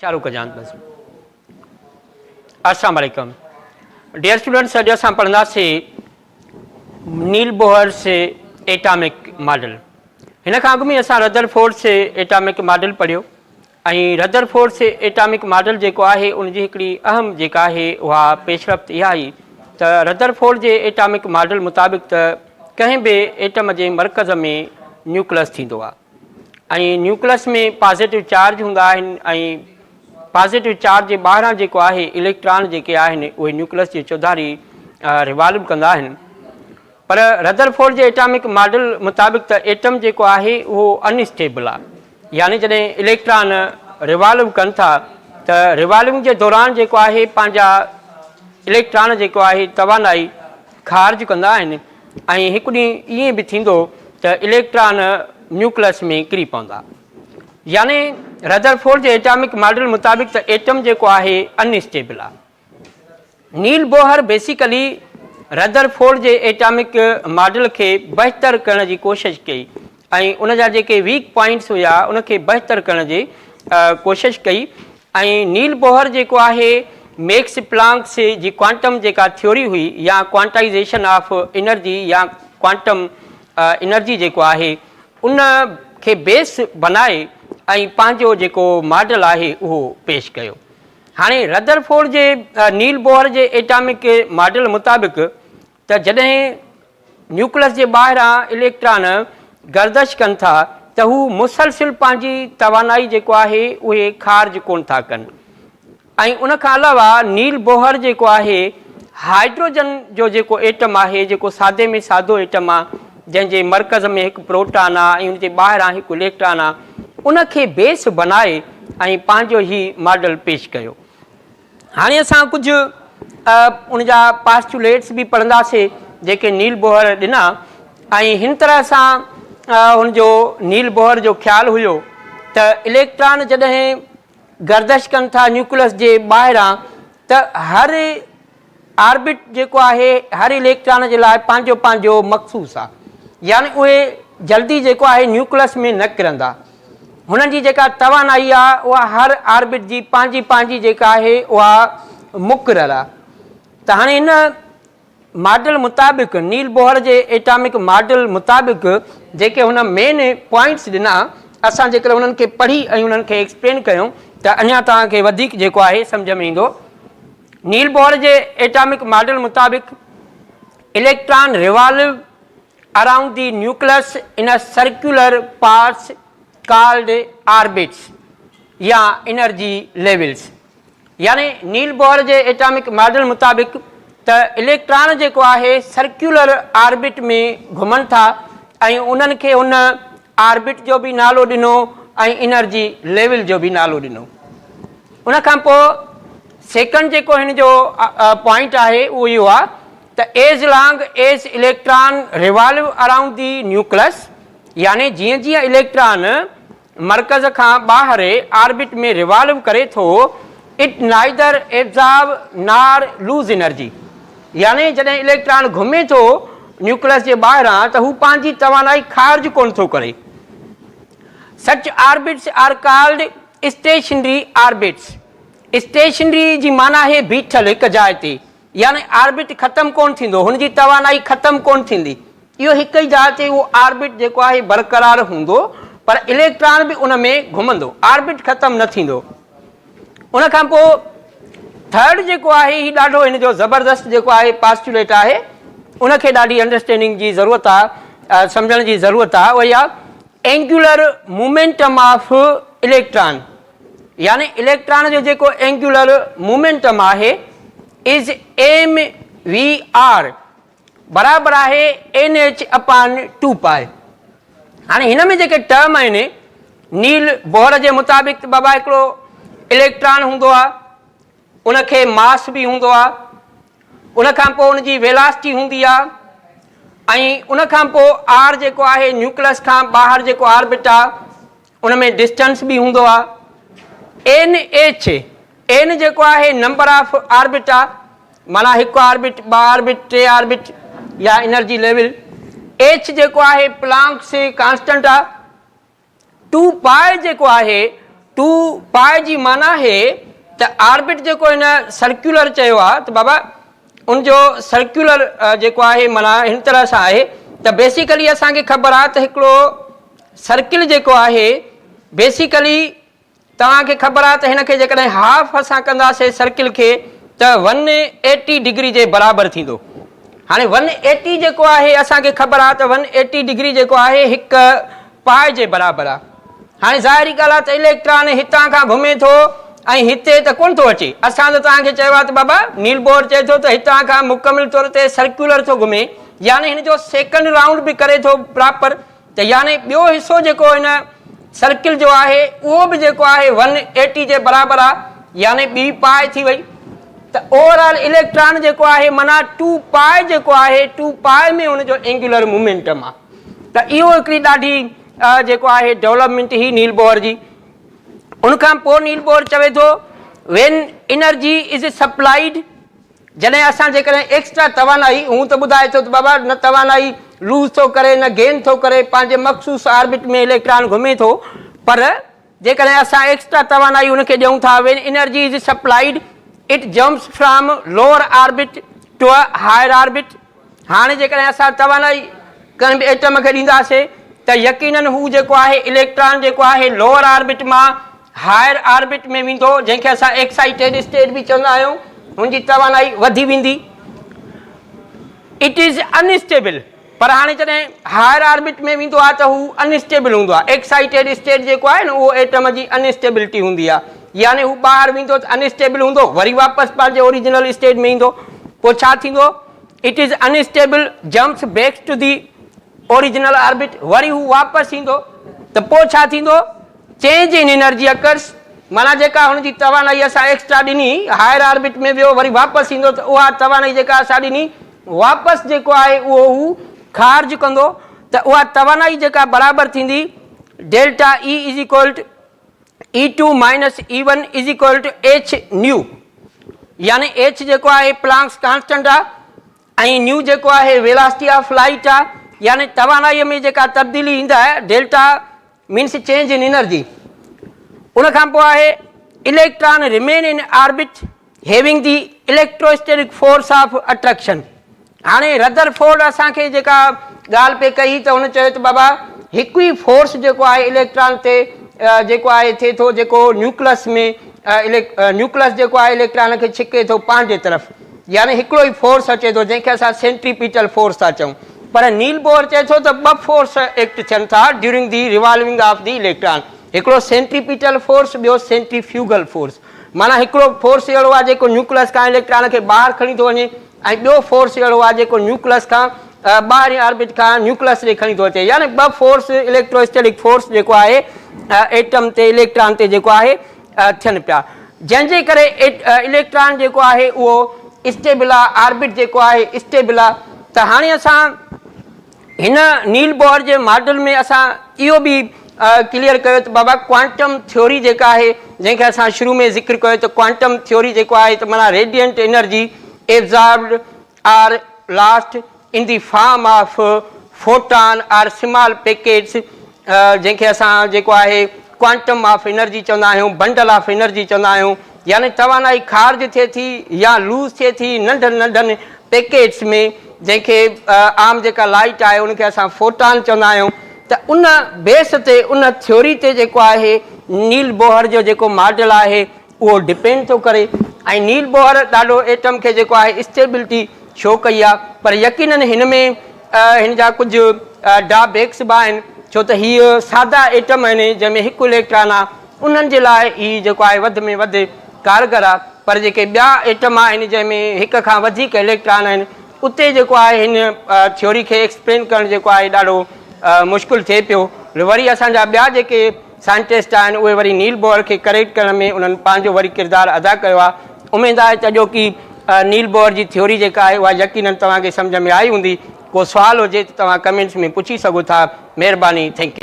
چالو ڪجان بس. السلام عليڪم ڊيئر اسٽوڊنٽس، اڄ اسان پڙهنداسين نيل بوهرس ايٽامڪ ماڊل. هن کان اڳ ۾ اسان ردر فورس ايٽامڪ ماڊل پڙهيو ۽ ردر فورس ايٽامڪ ماڊل جيڪو آهي ان جي هڪڙي اهم جيڪا آهي اها پيشرفت اها آئي ته ردر فورس جي ايٽامڪ ماڊل مطابق ته ڪنهن به ايٽم جي مرڪز ۾ نيوڪلس ٿيندو آهي ۽ نيوڪلس ۾ پازيٽو چارج هوندا آهن ۽ پازيٽو چارج جي ٻاهران جيڪو آهي اليڪٽران جيڪي آهن اهي نيوڪلس جي چوڌاري ريوالو ڪندا آهن. پر ردرفورڊ جي ايٽامڪ ماڊل مطابق ته ايٽم جيڪو آهي اهو ان اسٽيبل آهي، يعني جڏهن اليڪٽران ريوالو ڪن ٿا ته ريوالونگ جي دوران جيڪو آهي پنهنجا اليڪٽران جيڪو آهي توانائي خارج ڪندا آهن ۽ هڪ ڏينهن ائين به ٿيندو ته اليڪٽران نيوڪلس ۾ ڪري پوندا. يعني ردرفورڊ جي ايٽامڪ ماڊل مطابق ته ايٽم جيڪو آهي ان اسٽيبل آهي. نيل بوهر بيسيڪلي ردرفورڊ جي ايٽامڪ ماڊل کي بهتر ڪرڻ جي ڪوشش ڪئي ۽ ان جا جيڪي ويڪ پوائنٽس هيا ان کي بهتر ڪرڻ جي ڪوشش ڪئي ۽ نيل بوهر جيڪو آهي ميڪس پلانڪس جي ڪوانٽم جيڪا ٿيوري هئي يا ڪوانٽائيزيشن آف انرجي يا ڪوانٽم انرجي جيڪو آهي ان کي بيس بنائي ۽ پنهنجو جيڪو ماڊل آهي اهو پيش ڪيو. هاڻي ردرفورڊ جي نيل بوهر جي ايٽامڪ ماڊل مطابق ته جڏهن نيوڪلس جي ٻاهران اليڪٽران گردش ڪن ٿا ته هو مسلسل پنهنجي توانائي جيڪو آهي اهي خارج ڪونه ٿا ڪن ۽ ان کان علاوه نيل بوهر جيڪو آهي هائيڊروجن جو جيڪو ايٽم آهي جيڪو سادي ۾ سادو ايٽم آهي جنهن جي مرڪز ۾ هڪ پروٽان آهي ۽ ان جي ٻاهران هڪ اليڪٽران آهي ان کي بيس بنائي ۽ پنهنجو هي ماڊل پيش ڪيو. هاڻي اسان ڪجهه ان جا پاسٽيوليٽس به پڙهنداسين جيڪي نيل بوهر ڏنا ۽ هن طرح سان هن جو نيل بوهر جو خيال هيو ته اليڪٽران جڏهن گردش ڪن ٿا نيوڪلس جي ٻاهران ته هر آربٽ جيڪو آهي هر اليڪٽران جي لاء پنهنجو پنهنجو مخصوص آهي يعني اهي جلدي جيڪو آهي نيوڪلس ۾ نه ڪرندا. هنن جي جيڪا توانائي آهي اها هر آربٽ جي پنهنجي پنهنجي جيڪا آهي اها مقرر آهي ته هاڻي هن ماڊل مطابق نيل بوهر جي ايٽامڪ ماڊل مطابق جيڪي هن مين پوائنٽس ڏنا اسان جيڪڏهن انهن کي پڙهي ۽ انهن کي ايڪسپلين ڪيون ته اڃا توهان کي وڌيڪ جيڪو آهي سمجهه ۾ ايندو. نيل بوهر جي ايٽامڪ ماڊل مطابق electron revolve around the nucleus in a circular paths called orbits يا انرجي ليولز. يعني نيل بوهر جي ايٽامڪ ماڊل مطابق ته اليڪٽران جيڪو آهي سرڪيولر آربٽ ۾ گهمن ٿا ۽ انهن کي هن آربٽ جو به نالو ڏنو ۽ انرجي ليول جو به نالو ڏنو. ان کان پوء سيڪنڊ جيڪو هن جو پوائنٽ آهي اهو اهو آهي ته as long as electron revolve around the nucleus يعني جيئن جيئن اليڪٽران مرڪز کان ٻاهر آربٽ ۾ ريوالو ڪري ٿو it neither absorb nor lose energy يعني جڏهن اليڪٽران گهمي ٿو نيوڪلس جي ٻاهران ته هو پنهنجي توانائي خارج ڪونه ٿو ڪري. Such orbits are called stationary orbits. Stationary جي معنيٰ آهي بيٺل هڪ جاء تي يعني آربٽ ختم ڪونه ٿيندو، هن جي توانائي ختم ڪونه ٿيندي. اهو هڪ ئي جاء تي اهو آربٽ جيڪو آهي برقرار هوندو پر اليڪٽران به ان ۾ گهمندو، آربٽ ختم نه ٿيندو. ان کان پوء ٿرڊ جيڪو آهي هي ڏاڍو هن جو زبردست جيڪو آهي پاسٽيوليٽ آهي ان کي ڏاڍي انڊرسٽينڊنگ جي ضرورت آهي سمجهڻ جي ضرورت آهي اها آهي اينگيولر مومينٽم آف اليڪٽران يعني اليڪٽران جو جيڪو اينگيولر مومينٽم آهي از ايم وي آر برابر آهي اين ايڇ اپان 2 پائي. هاڻي هن ۾ جيڪي ٽرم آهن نيل بوهر جي مطابق ته بابا هڪڙو اليڪٽران هوندو آهي ان کي ماس به هوندو آهي ان کان پوء ان جي ويلاسٽي هوندي آهي ۽ ان کان پوء آر جيڪو آهي نيوڪلس کان ٻاهر جيڪو آربٽ آهي ان ۾ ڊسٽنس به هوندو آهي. اين ايڇ اين جيڪو آهي نمبر آف آربٽ آهي معنيٰ هڪ آربٽ، ٻه آربٽ، ٽي آربٽ يا انرجي ليول. ايڇ جيڪو آهي پلانڪس ڪانسٽنٽ آهي. 2 پائي جيڪو آهي ٽو پاء جي معنيٰ آهي ته آربٽ جيڪو هن سرڪيولر چيو آهي ته بابا ان جو سرڪيولر جيڪو آهي معنيٰ هن طرح سان آهي ته بيسيڪلي اسان کي خبر آهي ته هڪڙو سرڪل جيڪو آهي بيسيڪلي توهان کي خبر آهي ته هن کي جيڪڏهن هاف اسان ڪنداسين سرڪل کي ته ون ايٽي ڊگري جي برابر ٿيندو. هاڻي ون ايٽي جيڪو آهي اسان کي خبر آهي ته ون ايٽي ڊگري جيڪو آهي هڪ پاء جي برابر آهي. هاڻي ظاهري ڳالهه آهي ته اليڪٽران هتان کان گهمي ٿو ۽ هتي ته ڪونه ٿو اچي. اسان ته توهان کي چيو آهي ته بابا نيل بور چئي ٿو ته هتان کان مڪمل طور تي سرڪيولر ٿو گهمي يعني هن جو سيڪنڊ رائونڊ به ڪري ٿو پراپر ته يعني ٻيو حصو جيڪو هن سرڪل جو آهي اهو به جيڪو آهي ون ايٽي جي برابر آهي يعني ٻي پاء ٿي وئي ته اوور آل اليڪٽران جيڪو آهي معنيٰ ٽو پاء جيڪو آهي ٽو پاء ۾ ان جو اينگولر مومينٽم آهي ته اهو هڪڙي ڏاڍي جيڪو آهي ڊولپمينٽ هئي نيل بور جي. ان کان پوء نيل بور چوي ٿو وين انرجي از سپلائيڊ جڏهن اسان جيڪڏهن ايڪسٽرا توانائي، هون ته ٻڌائي ٿو ته بابا نه توانائي لوز ٿو ڪري نه گين ٿو ڪري، پنهنجي مخصوص آربٽ ۾ اليڪٽران گهمي ٿو، پر جيڪڏهن اسان ايڪسٽرا توانائي ان کي ڏيون ٿا، When energy is supplied, it jumps from lower orbit to a higher orbit. هاڻي جيڪڏهن اسان توانائي ڪنهن به ايٽم کي ڏينداسين ته يقينن هو جيڪو آهي اليڪٽران جيڪو آهي لوئر آربٽ مان هائر آربٽ ۾ ويندو جنهن کي اسان ايڪسائيٽيڊ اسٽيٽ به چوندا آهيون هن جي توانائي وڌي ويندي. It is unstable پر هاڻي جڏهن هائر آربٽ ۾ ويندو آهي ته هو ان اسٽيبل هوندو آهي ايڪسائيٽيڊ اسٽيٽ جيڪو آهي نه اهو ايٽم جي ان اسٽيبلٽي هوندي آهي يعني هو ٻاهر ويندو ته ان اسٽيبل هوندو وري واپس پنهنجي اوريجنل اسٽيٽ ۾ ايندو پوء ڇا ٿيندو It is unstable jumps back to the original orbit وري هو واپس ايندو ته پوء ڇا ٿيندو چينج ان انرجي اڪرس معنيٰ جيڪا هن جي توانائي اسان ايڪسٽرا ڏني هائر آربٽ ۾ ويو وري واپس ايندو ته اها توانائي جيڪا اسان ڏني واپس جيڪو آهي اهو هو خارج ڪندو ته اها توانائي جيڪا برابر ٿيندي delta E is equal to E two minus E one is equal to H nu يعني ايڇ جيڪو آهي پلانڪس ڪانسٽنٽ آهي ۽ نيو جيڪو آهي ويلاسٽي آف لائٽ آهي يعني توانائي ۾ جيڪا تبديلي ايندي آهي delta means change in energy ان کان پوء آهي electron remain in orbit having the electrostatic force of attraction هاڻي ردر فورڊ اسان کي جيڪا ڳالهه پئي ڪئي ته هن چيو ته بابا هڪ ئي فورس جيڪو آهي اليڪٽران تي جيڪو آهي ٿئي ٿو جيڪو نيوڪلس ۾ نيوڪلس جيڪو آهي اليڪٽران کي ڇڪي ٿو پنهنجي طرف يعني هڪڙو ئي فورس اچي ٿو جنهن کي اسان سينٽريپيٽل فورس ٿا چئون پر نيل بور چئي ٿو ته ٻه فورس ايڪٽ ٿين ٿا during the revolving of the electron هڪڙو سينٽريپيٽل فورس ٻيو سينٽريفيوگل فورس معنيٰ هڪڙو فورس اهڙو آهي جيڪو نيوڪلس کان اليڪٽران کي ٻاهر کڻي ٿو وڃي ۽ ٻيو فورس اهڙو آهي جيڪو نيوڪلس کان ٻاهرين آربٽ کان نيوڪلس ڏي کڻي ٿو اچي يعني ٻه فورس اليڪٽرو اسٽيٽڪ فورس جيڪو آهي ايٽم تي اليڪٽران تي جيڪو آهي ٿين پيا جنهن جي ڪري اليڪٽران جيڪو آهي اهو اسٽيبل آهي آربٽ جيڪو آهي اسٽيبل آهي ته هاڻي اسان هن نيل بوهر جي ماڊل ۾ اسان اهو به ڪليئر ڪيو ته بابا ڪوانٽم ٿيوري جيڪا آهي جنهن کي اسان شروع ۾ ذڪر ڪيو ته ڪوانٽم ٿيوري جيڪو آهي ته معنيٰ radiant energy absorbed or lost in the form of photon or small packets جنهن کي اسان جيڪو آهي ڪوانٽم آف انرجي چوندا آهيون بنڊل آف انرجي چوندا آهيون يعني توانائي خارج ٿئي ٿي يا لوز ٿئي ٿي ننڍن ننڍن پيڪيٽس ۾ جنهن کي عام جيڪا لائيٽ آهي ان کي اسان فوٽان چوندا آهيون ته ان بيس تي ان ٿيوري تي جيڪو آهي نيل بوهر جو جيڪو ماڊل آهي اهو ڊپينڊ ٿو ڪري ۽ نيل بوهر ڏاڍو ايٽم کي جيڪو آهي اسٽيبلٽي شو ڪئي آهي پر يقينن هن ۾ هن جا ڪجهه ڊرا بيڪس به آهن ڇو ته هي سادا ايٽم آهن جنهن ۾ هڪ اليڪٽران آهي انهن جي لاء هي جيڪو آهي وڌ ۾ وڌ ڪارگر آهي پر جيڪي ٻيا ايٽم آهن جنهن ۾ هڪ کان وڌيڪ اليڪٽران آهن اتي جيڪو آهي هن ٿيوري کي ايڪسپلين ڪرڻ جيڪو آهي ڏاڍو مشڪل ٿئي پيو وري اسان جا ٻيا جيڪي سائنٽسٽ آهن اهي وري نيل بوهر کي ڪريڪٽ ڪرڻ ۾ انهن پنهنجو وري ڪردار ادا ڪيو آهي اميد آهي ته اڄوڪي نيل بوهر جي ٿيوري جيڪا آهي اها يقينن توهان کي سمجهه ۾ آئي هوندي ڪو سوال هجي ته توهان ڪمينٽس ۾ پڇي سگهو ٿا مهرباني thank you.